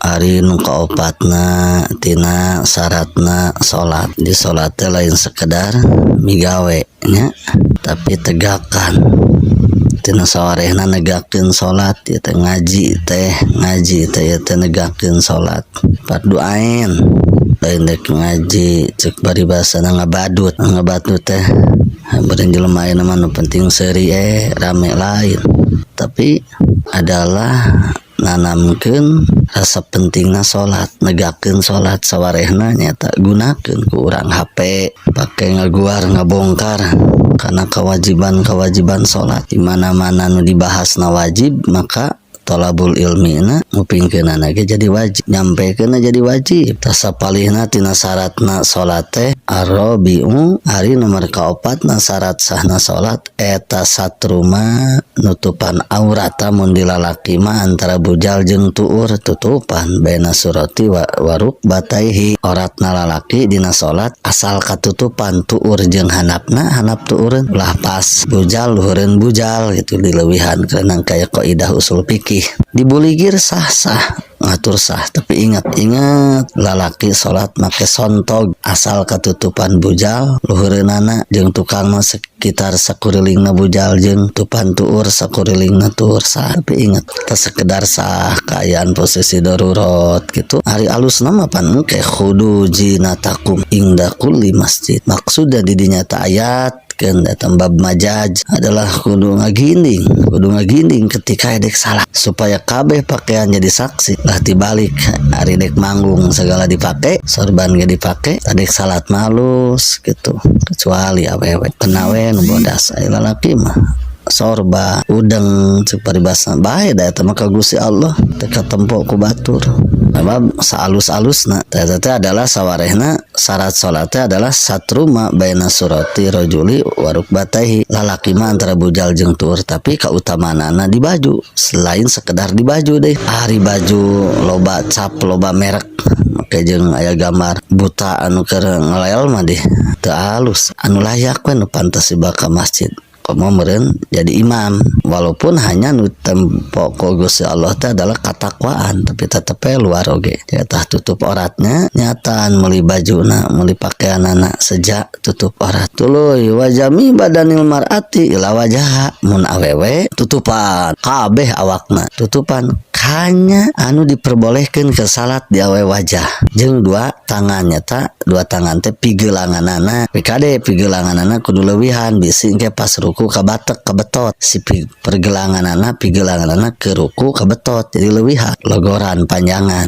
Ari nu kaopatna tina syaratna salat. Di salat teh lain sekedar migawe nya, tapi tegakan. Tina sawarehna negakeun salat ieu teh, ngaji teh ieu teh negakeun salat. Fardu ain, lain dek ngaji cek paribasana ngabadut. Ngabadut teh beureun jelema ayeuna mah nu penting seuri, rame, lain. Tapi adalah nanamkeun rasa pentingna salat, negakeun salat. Sawarehna nyaeta gunakeun ku urang HP pake ngaguar ngabongkar kana kewajiban-kewajiban salat. Di mana-mana nu dibahasna wajib, maka tolabul ilmi na ngupingkeunana ge jadi wajib, nyampekeunna jadi wajib. Tah, sapalihna tina syaratna salat teh arrobi'u, ari nomor kaopatna syarat sahna salat eta satru ma, nutupan aurat. Mun di lalaki mah antara bujal jeung tuur, tutupan baina surati wa warukbataihi. Oratna lalaki dina salat asal katutupan tuur jeung handapna, handap tuureun, ulah pas bujal luhureun bujal gitu, dileuwihan karena kaya kaidah usul fikih. Dibuligir sah-sah, ngatur sah, tapi ingat ingat, lalaki salat make sontog asal katutupan bujal luhureunana jeung tukangna, sekitar sakurilingna bujal jeung tupan tuur, sakurilingna tuur, sah. Tapi ingat, teu sekedar sah, kaayaan posisi darurat gitu. Ari alusna mah pan engke khudu zinatakum inda kulli masjid, maksudnya di dinya ayat kan datang bab majaz adalah kudu ngaginding ketika dek salat supaya kabeh pakaian jadi saksi lah. Dibalik, ari dek manggung segala dipake, sorban ge dipake, dek salat malus gitu, kecuali awewe kena we nu bodas. Aya lalaki mah sorba udeng cek paribasa bae, da eta mah ka Gusti Allah, teu katempo ku batur. Sebab saalus-alusna eta teh adalah sawarehna syarat salat teh adalah satru ma baina surati rajuli wa rukbataihi. Lalaki mah antara bujal jeung tuur, tapi kautamaanana di baju, selain sekedar di baju deh. Ari baju loba cap, loba merek, make jeung aya gambar buta anu keur ngelel mah deh teu alus. Anu layak we, nu pantas dibawa ka masjid, komo meureun jadi imam, walaupun hanya nu tempo ku Gusti Allah teh adalah katakwaan, tapi tetep we luar oge ya tah tutup auratnya. Nyataan meuli bajuna, meuli pakaianana sejak tutup aurat. Tuluy wajami badanil mar'ati ila wajaha. Mun awewe tutupan kabeh awakna, tutupan hanya anu diperbolehkan ke salat di awe wajah jeung dua tangannya. Ta dua tangan teh pigelanganana, PKD pigelanganana kudu leuwihan, bisi engke pas ruku kabatek kabetot si pergelanganana, pigelanganana ke ruku kabetot, jadi leuwihan logoran panjangan.